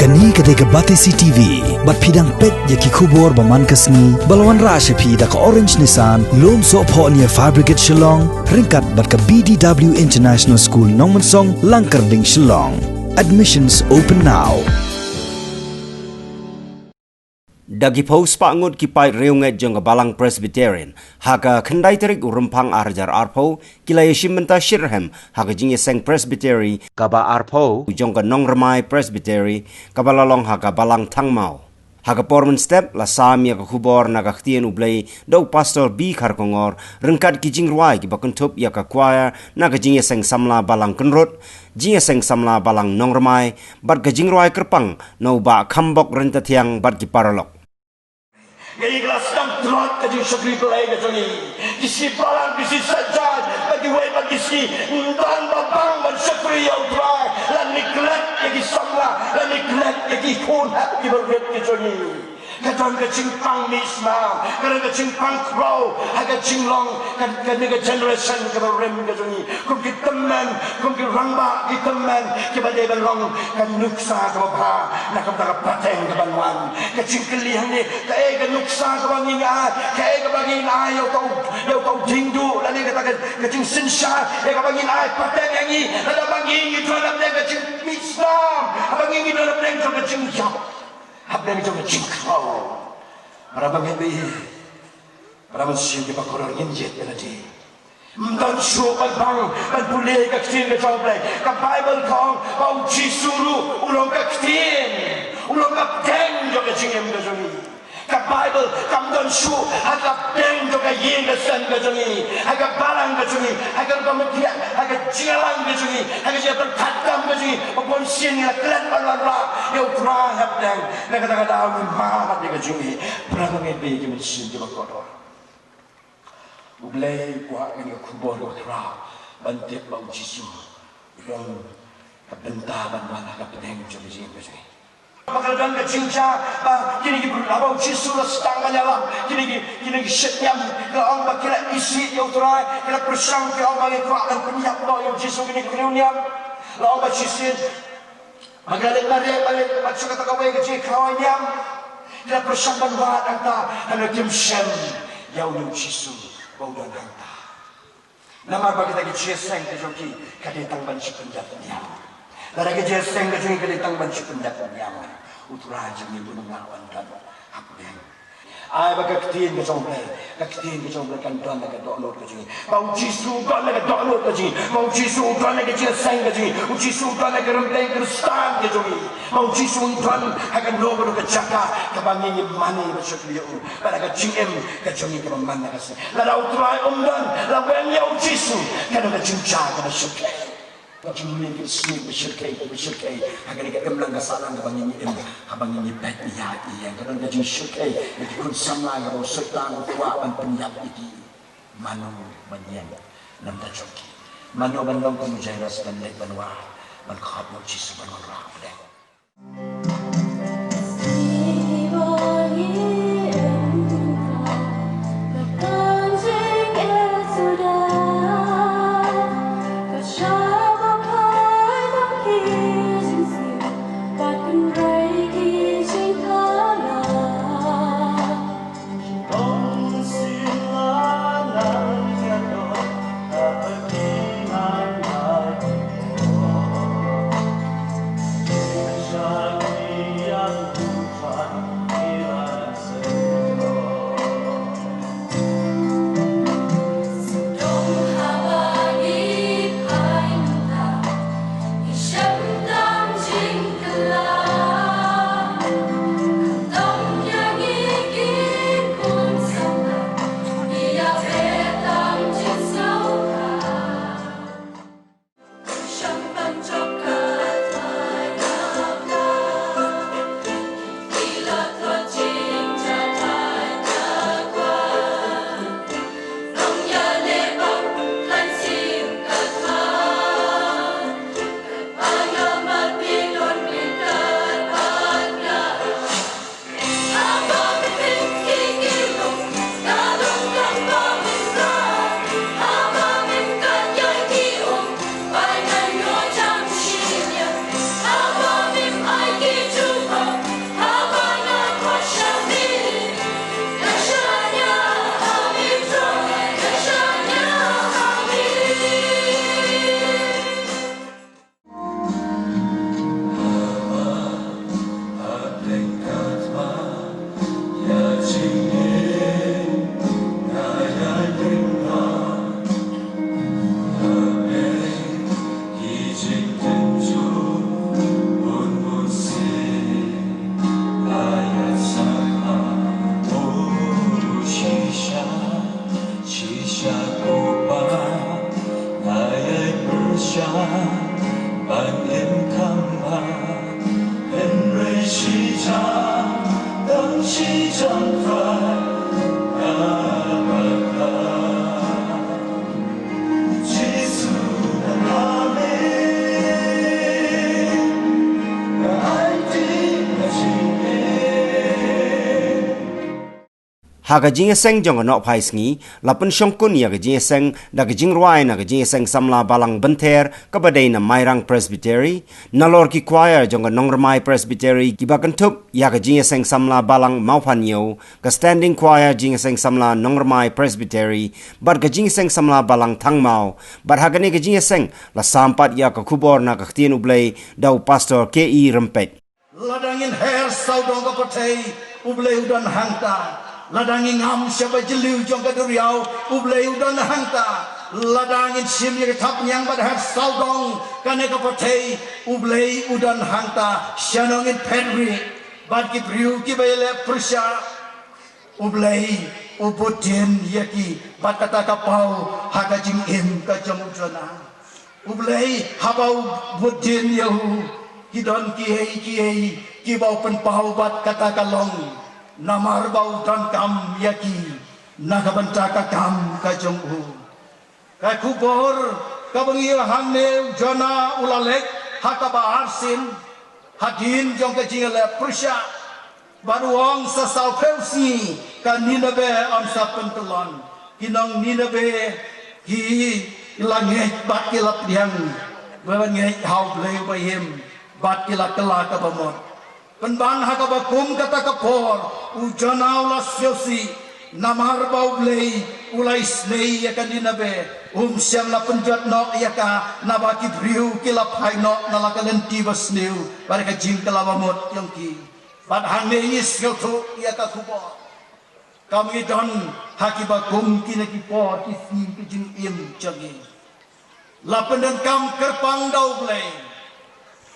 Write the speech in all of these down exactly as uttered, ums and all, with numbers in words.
Kane ka dei ka Batesi T V, bad phi dang peit ïa ki khubor ba man ka sngi, ba la wanrah sha phi da ka Orange Nissan, lum sohphoh near Fire Brigade Shillong, ryngkat bad ka B D W International School Nongmensong, Langkyrding, Shillong. Admissions open now. Da ki phew spah ngut ki paid riewngeit jong ka Balang Presbyterian, ha ka khyndai tarik u Rymphang ar hajar arphew, ki la ïashim bynta shitrhem ha ka jingïaseng Presbytery kaba arphew jong ka Nongrmai Presbytery, kaba la long ha ka Balang Thangmaw. Ha ka por mynstep la sam ïa ka khubor na ka Ktien U Blei da u Pastor B Kharkongor, ryngkat ki jingrwai kiba kynthup ïa ka choir na ka jingïaseng samla Balang Kynrut, jingïaseng samla Balang Nongrmai, bad ka jingrwai kyrpang na u Bah Khambok Ryntathiang bad ki paralok. Nga ïa ka la sdang tlot ka jingshakri Blei ka jong ngi. Ki sngi Balang, ki sngi Saitjaiñ, bad kiwei pat ki sngi, ym don ba bang ban shakri ïa U Trai. La neglect ïa ki samla, la neglect ïa ki khun hep kiba rit ki jong ngi. Ka don ka jingpang mih snam, ka don ka jingpang khraw ha ka jinglong ka, kane ka generation kaba rim ka jong ngi. Kum ki tymmen, kum ki rangbah ki tymmen, kiba dei ban long ka nuksa kaba bha na ka bynta ka pateng kaban wan. Ka jingkylli hangne, kaei ka nuksa kaba ngi ai, kaei kaba ngi ai ïa uto, ïa uto u diengduh, lane kata ka, ka jingsynshar, ïa kaba ngi ai pateng ïa ngi, lada ba ngi ngi don hapdeng ka jingmih snam, haba ngi ngi don hapdeng jong ka jingïap, hapdeng jong ka jingkhraw. Para bangeit ba ïeit, para mynsiem kiba kordor, ngin ïeit ïa lade. Ym don shuh ban bang ban pule ka ktien ka jong U Blei. Ka Baibl ka ong ba U Jisu ruh u long ka ktien, u long ka pdeng jong ka jingim ka jong ngi. Ka Baibl kam don shuh ha ka pdeng jong ka ïing ka sem ka jong ngi, ha ka balang ka jong ngi, ha ka rukom ka thiah, ha ka jingïalang ka jong ngi, ha ka jingïapyrkhat kam ka jong ngi. Ba bun sien ngi la klet ban wanrah ïa U Trai hapdeng. Na kata ka daw ngi mad ïa ka jong ngi. Para bangeit ba ïeit, ki mynsiem kiba kordor, U Blei u kwah kane ka khubor kaba khraw ban tip ba U Jisu u don ka bynta ban wan ha ka pdeng jong ka jingim ka jong ngi. Ba ka la don ka jingjia ba kine ki briew, haba U Jisu u la sdang ban ïalam kine ki, kine ki shit niam, ki la ong ba ki la isih ïa U Trai, ki la pyrshang, ki la ong ba ngi kwah ban pynïap noh ïa U Jisu, kine ki briew niam. La ong ba shisien ba ki la leit mareh, ba leit bad sha kata kawei ka jingkhawai niam, ki la pyrshang ban wad hangta, hynrei kim shem ïa une U Jisu ba u don hangta. Namar ba kita ki jingïaseng ka jong ki ka dei tang ban shu pyndep niam. Lada ka jingïaseng ka jong ki ka dei tang ban shu pyndep niam, U Trai jong ngi un ym lah ban don hapdeng. Ai ba ka ktien ka jong U Blei, ka ktien ka jong U Blei kan don ha ka dohnud ka jong ngi. Ba U Jisu u don ha ka dohnud ka jong ngi. Ba U Jisu u don ha ka jingïaseng ka jong ngi. U Jisu u don ha ka rympei Khristan ka jong ngi. Ba U Jisu u don ha kano kano ka jaka kaba ngi, ngi mane ban shakri ïa u. Bad ha ka jingim ka jong ngi kaba man la ka sngi, lada U Trai um don, la weng ïa U Jisu, kano ka jingjia kaba shyrkhei. Ka jingmih ka sngi ba shyrkhei, ba shyrkhei ha kane ka imlang ka sahlang kaba ngi, ngi im, haba ngi, ngi peit ïa ïa ka don ka jingshyrkhei ïa ki khun samla kaba u Soitan u kwah ban pynïap ïa ki. Mano ban ïeng na bynta jong ki? Mano ban long kum u Jairus ban leit ban wad, ban khot ïa U Jisu, ban wanrah pdeng? Ha ka jingïaseng jong ka Nohphaisngi, la pynshongkun ïa ka jingïaseng da ka jingrwai na ka jingïaseng samla balang bynther kaba dei na Mairang Presbytery, nalor ki choir jong ka Nongrmai Presbytery kiba kynthup ïa ka jingïaseng samla balang Mawphanïew, ka standing choir jingïaseng samla Nongrmai Presbytery, bad ka jingïaseng samla balang Thangmaw, bad ha kane ka jingïaseng la sam pat ïa ka khubor na ka ktien U Blei da u Pastor K E Rympeit. Lada ngin her sawdong ka pyrthei, U Blei u don hangta. Lada ngin ngam sha ba jylliew jong ka duriaw, U Blei u don hangta. Lada ngin shim ïa ka thapniang bad her sawdong kane ka pyrthei, U Blei u don hangta. Shano ngin phet rieh bad ki briew kiba ïaleh pyrshah? U Blei u bud dien ïa ki bad kata ka paw ha ka jingim ka jong u Jonah. U Blei haba u bud dien ïa u, ki don kiei kiei kiba u pynpaw bad kata ka long namar ba u donkam ïa ki na ka bynta ka kam ka jong u. Ka khubor kaba ngi ïoh hangne, u Jonah u la leit ha kaba arsien hadien jong ka jingïaleh pyrshah. Bad u ong, sa sawphew sngi ka Nineveh ym sa pyntyllon. Ki nong Nineveh ki la ngeit bad ki la pdiang, ba ngeit ha U Blei uba im, bad ki la kylla kaba mut. Pynban ha kaba kum kata ka por, u Jonah u la sngewsih namar ba U Blei u la isynei ïa ka Nineveh, um shym la pynjot noh ïa ka, naba ki briew ki la phai noh na la ka lynti basniew bad ka jingkylla ba mut jong ki. Bad hangne ngi sngewthuh ïa ka khubor. Kam ngi don ha kiba kum kine ki por ki sngi ki jingim jong ngi. La pyndonkam kyrpang da U Blei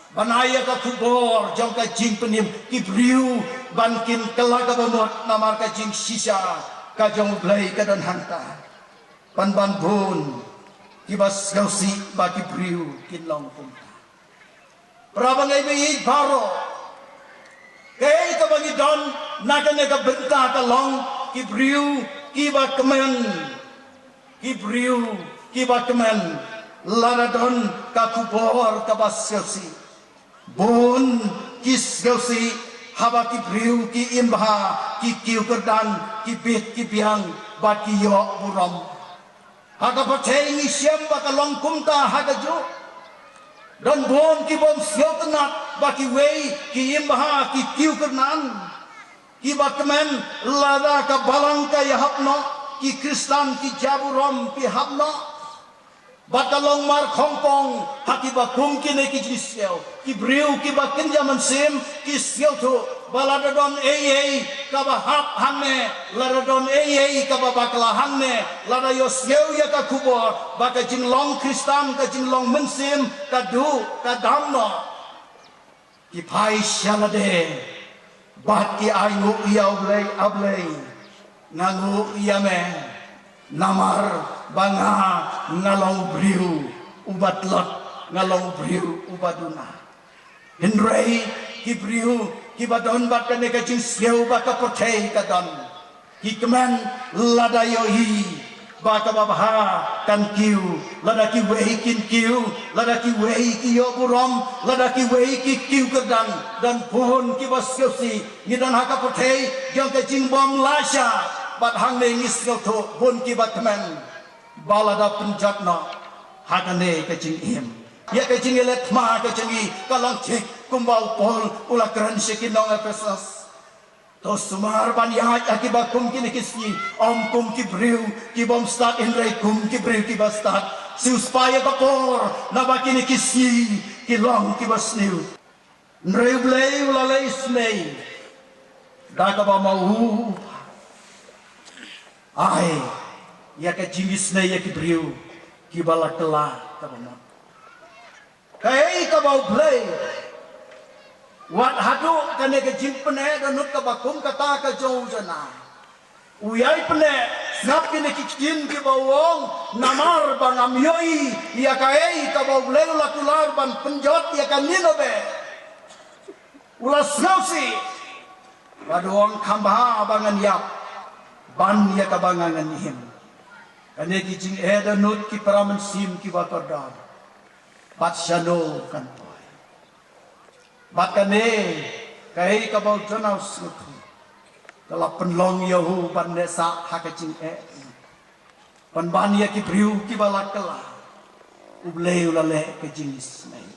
ban ai ïa ka khubor jong ka jingpynim ki briew ban kin kylla kaba mut namar ka jingshisha ka jong U Blei ka don hangta. Pynban bun kiba sngewsih ba ki briew kin long kumta. Para bangeit baieit baroh, kaei kaba ngi don na kane ka bynta ka long ki briew kiba kmen. Ki briew kiba kmen lada don ka khubor kaba sngewsih. Bun ki sngewsih haba ki briew ki im bha, ki kiew kyrdan, ki bit ki biang bad ki ïoh burom. Ha ka pyrthei ngi shem ba ka long kumta ha kajuh. Don bun ki bym sngewtynnat ba kiwei ki im bha, ki kiew kyrdan, kiba kmen lada ka balang ka ïahap noh, ki Khristan ki jia burom ki hap noh. Bad ka long mar khongpong ha kiba kum kine ki jingsngew. Ki briew kiba kynja mynsiem ki sngewthuh ba lada don ei ei kaba hap hangne, lada don ei ei kaba bakla hangne, lada ïohsngew ïa ka khubor ba ka jinglong Khristan, ka jinglong mynsiem ka duh ka dam noh, ki phai sha lade bad ki ainguh ïa U Blei, A Blei, nga nguh ïa me namar ba nga, nga long u briew uba tlot, nga long u briew uba duna. Hynrei ki briew kiba don bad kane ka jingsngew ba ka pyrthei ka don, ki kmen lada ïohi ba kaba bha kan kiew, lada kiwei kin kiew, lada kiwei ki ïoh burom, lada kiwei ki kiew kyrdan. Don bun kiba sngewsih. Ngi don ha ka pyrthei jong ka jingbym lashai, bad hangne ngi sngewthuh bun kiba kmen ba lada pynjot noh ha kane ka jingim, ïa ka jingïaleh thma ka jong ngi ka long thik kumba u Paul u la kren sha ki nong Ephesus. To sumar ban ïaid ha kiba kum kine ki sngi, ym kum ki briew ki bym stad hynrei kum ki briew kiba stad. Siewspah ïa ka por, naba kine ki sngi ki long kiba sniew. Hynrei U Blei u la leh isynei da kaba ma u ai ïa ka jingisynei ïa ki briew kiba la kylla kaba mut. Kaei kaba U Blei, wat haduh kane ka jingpynneh dohnud kaba kum kata ka jong u Jonah, u ïai pyneh, sngap kine ki ktien kiba u ong, namar ba ngam ïohi ïa kaei kaba U Blei u la kular ban pynjot ïa ka Nineveh. U la sngewsih bad u ong, kham bha ba ngan ïap ban ïa kaba nga ngan im. Kane ki jingeh dohnud, ki para mynsiem kiba kordor. Bad shano kan poi? Bad kane kaei kaba u Jonah u sngewthuh. Ka la pynlong ïa u ban leh sah ha ka jingeh. Ban ban ïa ki briew kiba la kylla. U Blei u la leh ka jingisynei.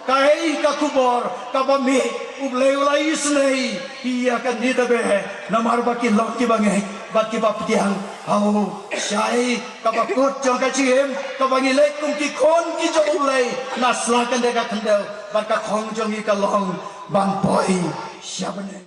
Kaei ka khubor kaba mih, U Blei u la isynei ïa kane da beh, namar ba ki long kiba ngeit bad kiba pdiang. Hau shai kaba kut jong ka jingim kaba ngi leh kum ki khun ki jong U Blei na sla kane ka khyndew, bad ka khong jong ngi ka long ban poi sha bneng.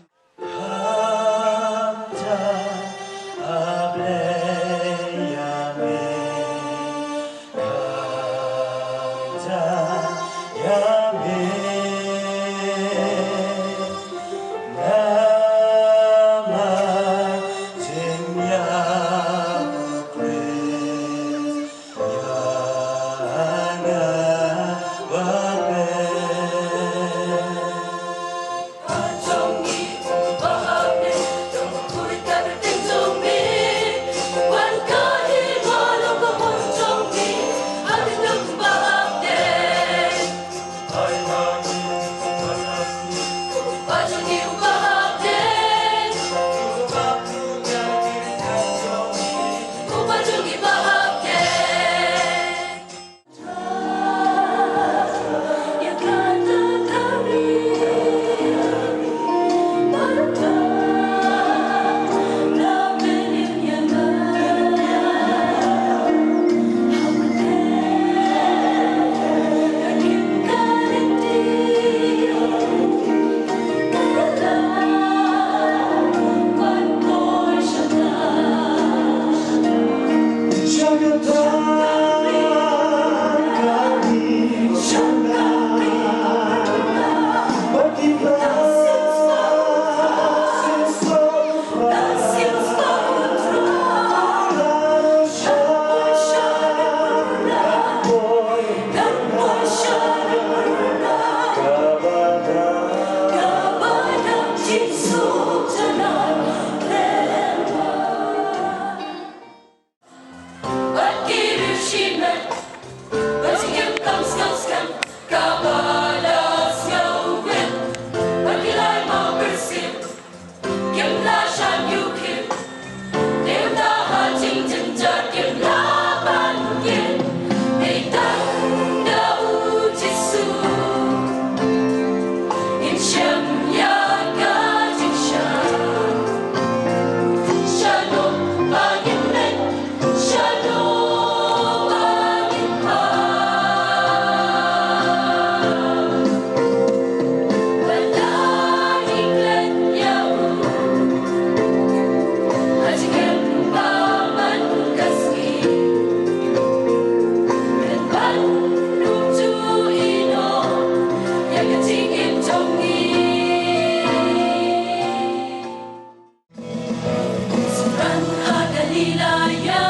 Sngewbha ha Galilea, ïa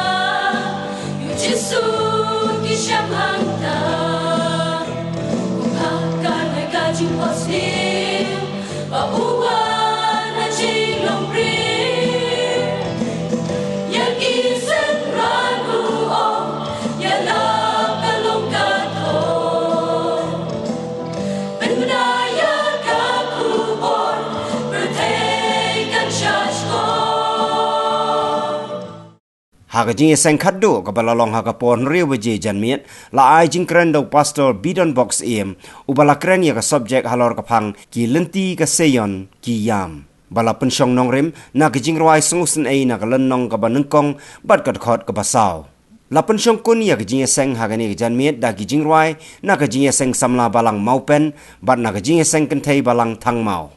u Jisu ki shem hangta. U Phakar ha ka jingphohsniew, ba u wan ha jinglongbriew. Ïa ki synran u ong, ïa la ka long ka thok. Pynbna ïa ka khubor, pyrthei kan shah shkor. Ha ka jingïaseng khatduh kaba la long ha ka por hynriew baje janmiet, la ai jingkren da u Pastor Bidon Box Ïem, uba la kren ïa ka subject halor ka phang Ki Lynti ka Seion Ki Ïam, ba la pynshong nongrim na ka jingrwai sngewsynei na ka lynnong kaba nyngkong bad ka dkhot kaba saw. La pynshong kun ïa ka jingïaseng ha kane ka janmiet da ki jingrwai na ka jingïaseng samla balang Mawpen bad na ka jingïaseng kynthei balang Thangmaw.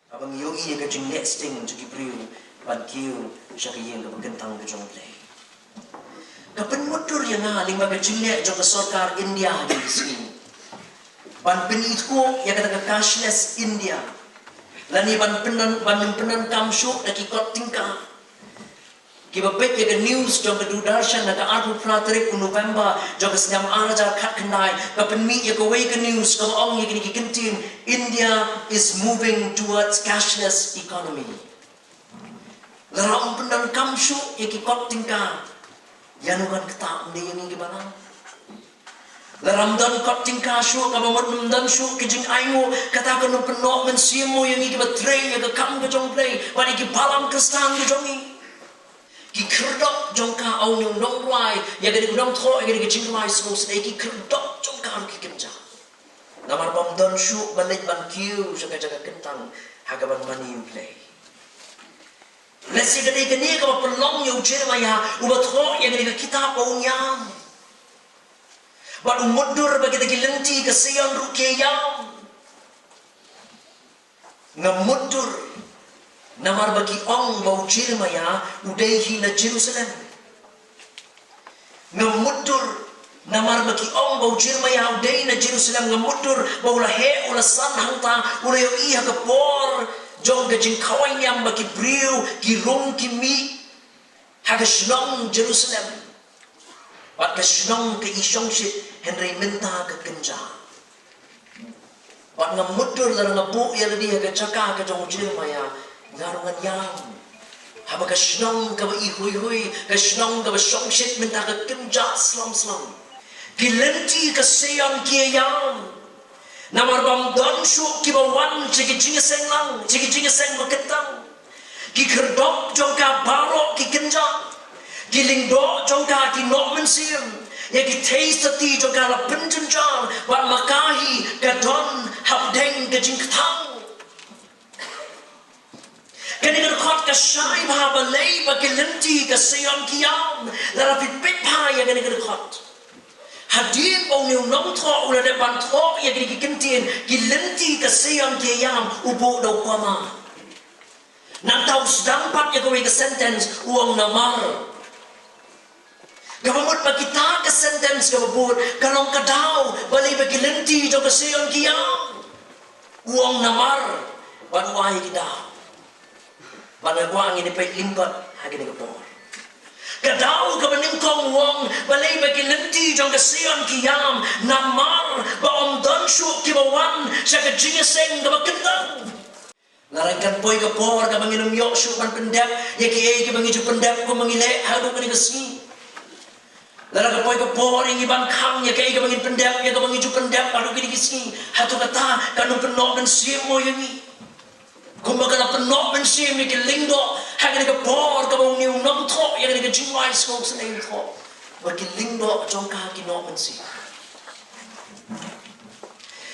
Haba ngi ïohi ïa ka jingleh sting jong ki briew ban kiew sha ka ïing kaba kyntang ka jong U Blei, ka pynmutdur ïa nga lyngba ka jingleh jong ka sorkar India ha kine ki sngi ban pynithuh ïa kata ka cashless India, lane ban pyndonkam, ban pyndonkam shuh da ki kot tyngka. Kiba peit ïa ka news jong ka Doordarshan ha ka arphew phra tarik u November jong ka snem ar hajar khatkhyndai, ka pynmih ïa kawei ka news kaba ong ïa kine ki kyntien: "India is moving towards cashless economy." Lada ym pyndonkam shuh ïa ki kot tyngka, ïa no kan ktah ym dei ïa ngi kiba nang. Lada ym don kot tyngka shuh, kaba mut ym don shuh ki jingainguh, kata kan ym pynnoh mynsiem mo ïa ngi kiba trei ïa ka kam ka jong U Blei bad ïa ki balang Khristan ka jong ngi. Ki khyrdop jong ka, ong u nongrwai, ïa kane ka nongthoh ïa kane ka jingrwai sngewsynei, ki khyrdop jong ka ruh ki kynjah. Namar ba ym don shuh ba leit ban kiew sha ka jaka kyntang ha kaban mane ïa U Blei. Lehse ka dei kane kaba pynlong ïa u Jeremaïah uba thoh ïa kane ka kitab ba un ïam. Bad u mutdur ba kita ki lynti ka Sion ruh ki ïam. Nga mutdur namar ba ki ong ba u Jeremaïah u dei hi na Jerusalem. Nga mutdur namar ba ki ong ba u Jeremaïah u dei na Jerusalem. Nga mutdur ba u la heh, u la san hangta, u la ïohi ha ka por jong ka jingkhawai niam ba ki briew ki rung ki mih ha ka shnong Jerusalem. Bad ka shnong ka i shongshit, hynrei mynta ka kynjah. Bad nga mutdur lada nga buh ïa lade ha ka jaka ka jong u Jeremaïah, nga ruh ngan ïam. Haba ka shnong kaba i huihui, ka shnong kaba shongshit mynta ka kynjah slem slem. Ki lynti ka Sion ki ïam. Namar ba ym don shuh kiba wan sha ki jingïaseng lang, sha ki jingïaseng ba kyntang. Ki khyrdop jong ka baroh ki kynjah. Ki lyngdoh jong ka ki noh mynsiem. Ïa ki theisotti jong ka la pynjynjar bad ma ka hi ka don hapdeng ka jingkthang. Kane ka dkhot ka shai bha balei ba ki lynti ka Sion ki ïam. Lada phi peit bha ïa kane ka dkhot, hadien ba une u nongthoh u la dep ban thoh ïa kine ki kyntien, ki lynti ka Sion ki ïam, u buh da u comma. Nangta u sdang pat ïa kawei ka sentence, u ong namar. Kaba mut ba kita ka sentence kaba bud ka long ka daw balei ba ki lynti jong ka Sion ki ïam. U ong namar bad u ai ki daw. Bad nga kwah ngin ïa peit lyngkot ha kane ka por. Ka daw kaba nyngkong u ong balei ba ki lynti jong ka Sion ki ïam, namar ba ym don shuh kiba wan sha ka jingïaseng kaba kyntang. Lada kan poi ka por kaba ngin ym ïoh shuh ban pyndep ïa kiei kiba ngi ju pyndep kumba ngi leh haduh kane ka sngi. Lada ka poi ka por ïa ngi ban khang ïa kiei kaba ngin pyndep, ïa kaba ngi ju pyndep haduh kine ki sngi, hato kata kan ym pynnoh mynsiem mo ïa ngi? Kumba ka la pynnoh mynsiem ïa ki lyngdoh ha kane ka por kaba une u nongthoh ïa kane ka jingrwai sngewsynei u thoh, ba ki lyngdoh jong ka ki noh mynsiem.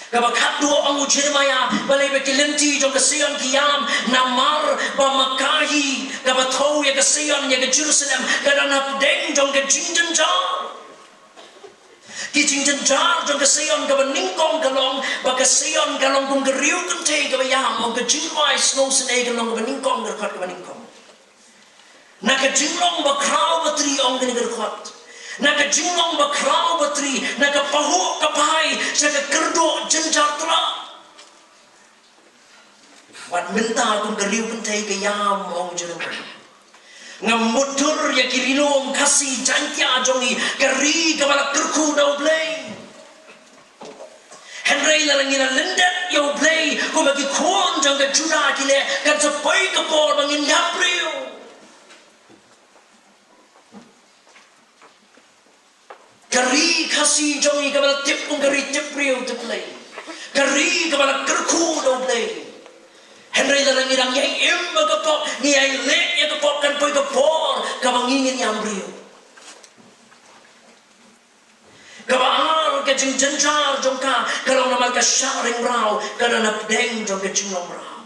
Kaba khatduh ong u Jeremaïah, balei ba ki lynti jong ka Sion ki ïam, namar ba ma ka hi kaba thew ïa ka Sion, ïa ka Jerusalem, ka don hapdeng jong ka jingjynjar. Ki jingjynjar jong ka Sion kaba nyngkong ka long ba ka Sion ka long kum ka riew kynthei kaba ïam, ong ka jingrwai sngewsynei ka long kaba nyngkong, ka dkhot kaba nyngkong. Na ka jinglong bakhraw batri, ong kane ka dkhot. Na ka jinglong bakhraw batri, na ka pahuh ka phai sha ka kyrduh jynjar tla. Wat mynta kum ka riew kynthei ka ïam, ong Jeremaïah. Ngam mutdur ïa ki ri lum Khasi Jaiñtia jong ngi, ka ri kaba la kyrkhu da U Blei. Hynrei lada ngi la lyndet ïa U Blei kumba ki khun jong ka Judah ki leh, kan sa poi ka por ba ngin ïap briew. Ka ri Khasi jong ngi kaba la tip kum ka ri tip briew tip Blei, ka ri kaba la kyrkhu da U Blei. Hynrei lada ngi dang ïai im bad ka pop, ngi ïai leh ïa ka pop, kan poi ka por kaba ngi ngin ïam briew. Kaba ar, ka jingjynjar jong ka ka long namar ka shah ring mraw, ka don hapdeng jong ka jinglong mraw.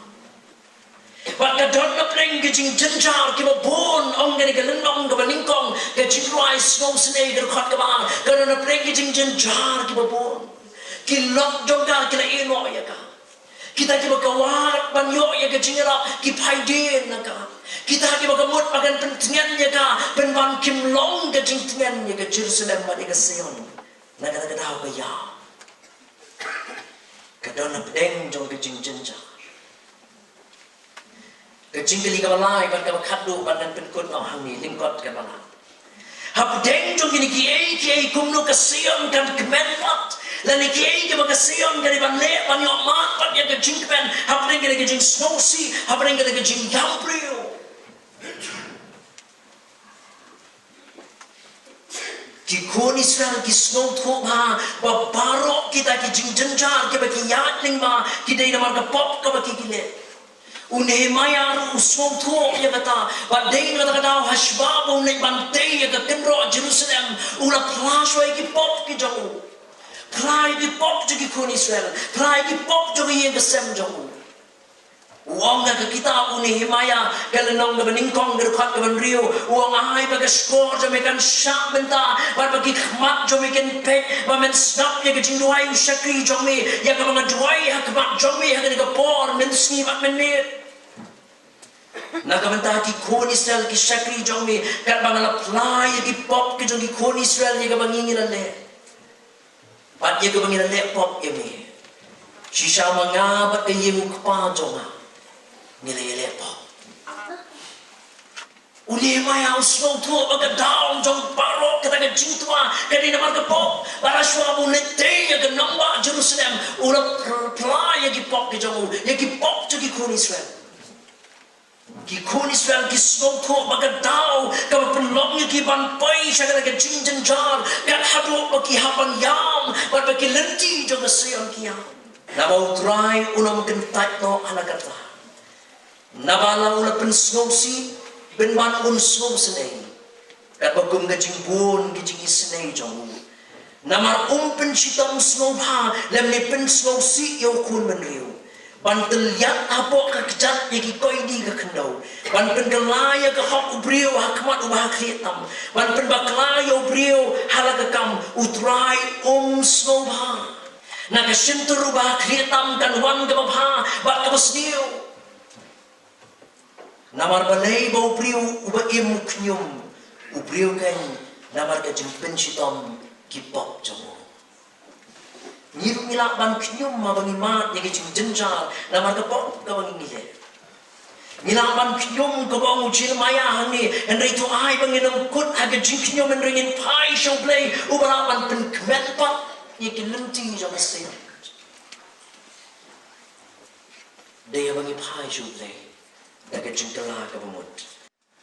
Bad ka don hapdeng ka jingjynjar kiba bun, ong kane ka lynnong kaba nyngkong ka Jingrwai Sngewsynei ka dkhot kaba ar, ka don hapdeng ka jingjynjar kiba bun. Ki lok jong ka ki la ïehnoh ïa ka. Kita kiba ka wad ban ïoh ïa ka jingïarap ki phai dien na ka. Kita kiba ka mut ba kan pyntngen ïa ka, pynban kim long ka jingtngen ïa ka Jerusalem bad ïa ka Sion. Na kata ka daw ka ïa ka don hapdeng jong ka jingjynjar. Ka jingkylli kaba lai bad kaba khatduh ban pynkut noh hangne, lyngkot kaba lai. Hapdeng jong kine kiei kiei kumno ka Sion kan kmen pat, lane kiei kiba ka Sion ka dei ban leh ban ïoh mad pat ïa ka jingkmen hapdeng kane ka jingsngewsih, hapdeng kane ka jingïam briew. Ki khun Israel ki sngewthuh bha ba baroh kita ki jingjynjar kiba ki ïaid lyngba ki dei namar ka pop kaba ki ki leh. U Nehemiah ruh u sngewthuh ïa kata, ba dei na kata ka daw hashwa ba u leit ban tei ïa ka kynroh Jerusalem, u la phla shuwa ïa ki pop ki jong u. Phla ïa ki pop jong ki khun Israel, phla ïa ki pop jong ka ïing ka sem jong u. U ong ha ka kitab u Nehemiah, ka lynnong kaba nyngkong, ka dkhot kaba hynriew, u ong, ai ba ka shkor jong me kan shah bynta, bad ba ki khmat jong me kin peit ba men sngap ïa ka jingduwai u shakri jong me, ïa kaba nga duwai ha khmat jong me ha kane ka por mynsngi bad mynmiet. Na ka bynta ki khun Israel ki shakri jong me, katba nga la phla ïa ki pop ki jong ki khun Israel ïa kaba ngi ngi la leh. Bad ïa kaba ngi la leh pop ïa me. Shisha ma nga bad ka ïing u kpa jong nga, ngi la ïaleh pop. U Nehemiah u sngewthuh ba ka daw jong baroh kata ka jingtwa ka dei namar ka pop. Bad hashwa ba u leit tei ïa ka nongbah Jerusalem, u la pr-, phla ïa ki pop ki jong u, ïa ki pop jong ki khun Israel. Ki khun Israel ki sngewthuh ba ka daw kaba pynlong ïa ki ban poi sha kata ka jingjynjar, ka haduh ba ki hap ban ïam, bad ba ki lynti jong ka Sion ki ïam. Naba U Trai un ym kyntait noh ha la katta. Naba la u la pynsngewsih, pynban un sngewsynei. Katba kum ka jingbun ki jingisynei jong u. Namar um pynshitom sngewbha lymne pynsngewsih ïa u khun bynriew. Ban tylliat hapoh ka kjat ïa ki koidi ka khyndew. Ban pynkylla ïa ka hok u briew ha khmat u bahakhlieh tam. Ban pynbakla ïa u briew ha la ka kam, U Trai um sngewbha. Na ka shyntur u bahakhlieh tam kan wan kaba bha bad kaba sniew. Namar balei ba u briew uba im u khñium, u briew kan namar ka jingpynshitom ki pop jong u. Ngi ruh ngi lah ban khñium haba ngi mad ïa ka jingjynjar namar ka pop kaba ngi ngi leh. Ngi lah ban khñium kaba ong u Jeremiah hangne, hynrei to ai ba ngin ym kut ha ka jingkhñium hynrei ngin phai sha U Blei uba lah ban pynkmen pat ïa ki lynti jong ka Sion. Dei haba ngi phai sha U Blei da ka jingkylla kaba mut.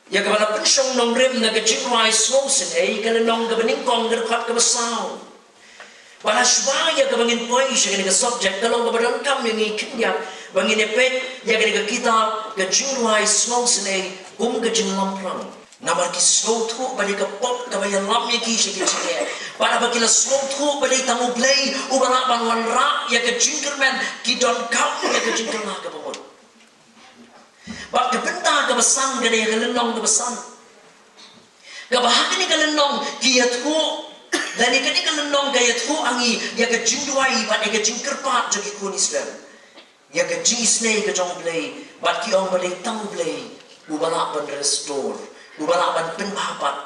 Ïa kaba la pynshong nongrim na ka jingrwai sngewsynei, ka lynnong kaba nyngkong, ka dkhot kaba saw. Bad hashwa ïa kaba ngin poi sha kane ka subject, ka long kaba donkam ïa ngi khyndiat ba ngin ïa peit ïa kane ka kitab ka jingrwai sngewsynei kum ka jinglong phrang. Namar ki sngewthuh ba dei ka pop kaba ïalam ïa ki sha ki jingeh. Bad haba ki la sngewthuh ba dei tang U Blei uba lah ban wanrah ïa ka jingkyrmen, ki donkam ïa ka jingkylla kaba mut. Bad ka bynta kaba san ka dei ka lynnong kaba san. Kaba ha kane ka lynnong ki ïathuh, lane kane ka lynnong ka ïathuh ha ngi ïa ka jingduwai bad ïa ka jingkyrpad jong ki khun Israel. Ïa ka jingisynei ka jong U Blei, bad ki ong ba dei tang U Blei uba lah ban restore, uba lah ban pynbha pat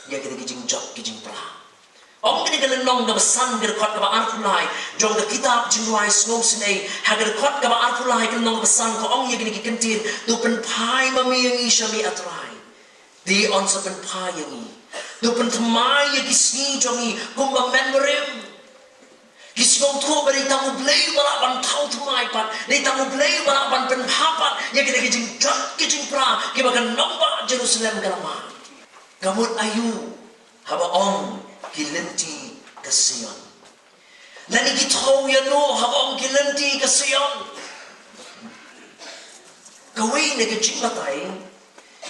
ïa kita ki jingjot ki jingpra. Ong kane ka lynnong kaba san, ka dkhot kaba arphew lai jong ka kitab jingrwai sngewsynei, ha ka dkhot kaba arphew lai ka lynnong kaba san ka ong ïa kine ki kyntien, to pynphai ma me ïa ngi sha me A Trai. Te yn sa pynphai ïa ngi. To pynthymmai ïa ki sngi jong ngi kumba men barim. Ki sngewthuh ba dei tang U Blei uba lah ban thaw thymmai pat, dei tang U Blei uba lah ban pynbha pat ïa kita ki jingjot ki jingpra kiba ka nongbah Jerusalem ka la mad. Ka mut aïu haba ong ki lynti ka Sion? Lane ki thew ïano haba ong ki lynti ka Sion? Kawei na ka jingbatai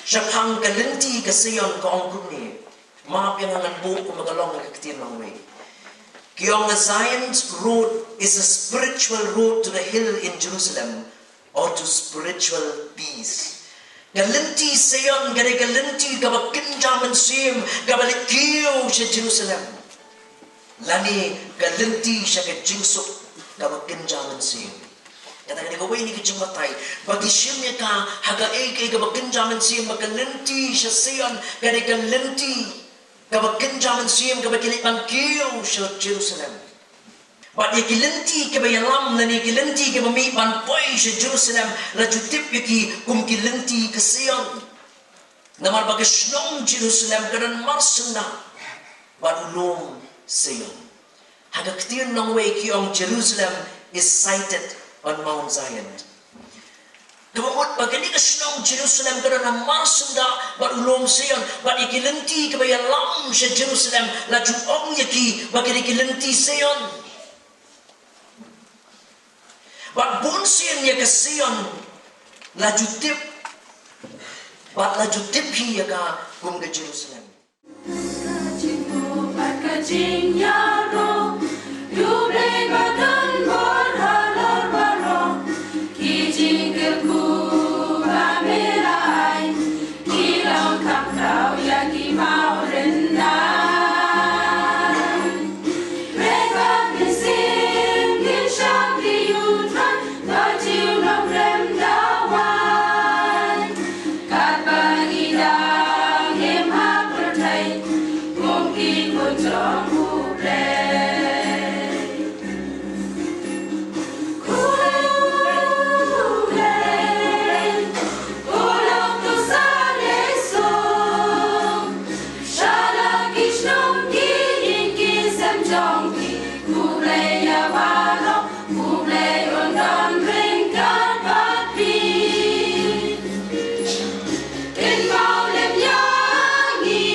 shaphang ka lynti ka Sion ka ong kumne. Map ïa nga, ngan buh kumba ka long ha ka ktien longwei. Ki ong, a Zion's road is a spiritual road to the hill in Jerusalem, or to spiritual peace. Ka lynti Sion ka dei ka lynti kaba kynja mynsiem, kaba leit kiew sha Jerusalem. Lane ka lynti sha ka jingsuk kaba kynja mynsiem. Kata ka dei kawei na ki jingbatai ba ki shim ïa ka ha kaei kaei kaba kynja mynsiem, ba ka lynti sha Sion ka dei ka lynti kaba kynja mynsiem, kaba ki leit ban kiew sha Jerusalem. Bad ïa ki lynti kiba ïalam lane ki lynti kiba mih ban poi sha Jerusalem la ju tip ïa ki kum ki lynti ka Sion. Namar ba ka shnong Jerusalem ka don marsyndah bad u lum Sion. Ha ka ktien longwei ki ong, Jerusalem is sited on Mount Zion. Kaba mut ba kane ka shnong Jerusalem ka don ha mar syndah bad u lum Sion, bad ïa ki lynti kiba ïalam sha Jerusalem la ju ong ïa ki ba kine ki lynti Sion. Bad bun sien ïa ka Sion la ju tip, bad la ju tip hi ïa ka kum ka Jerusalem. Ka jingmut bad ka jingïaroh, U Blei ba don bor halor baroh. Ki jingkyrkhu ba me la ai, ki long kham khraw ïa ki mawlynnai. Red bad mynsiem ngin shakri U Trai, ba jingdon rem da wai. Katba ngi dang im ha pyrthei, kum ki khun jong U Blei. U Blei, u long uta u sa leh suk sha la ki shnong ki ïing ki sem jong ki. U Blei ïa baroh, U Blei un don ryngkat bad phi. Pynpaw lem ïa ngi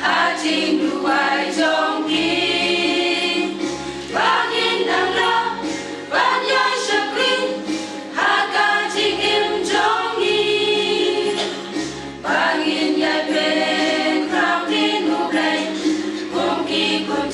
ha jingduwai jong phi, ba ngin nang lah ban ïai shakri ha ka jingim jong ngi, ba ngin ïai pynkhraw ïa U Blei kum ki khun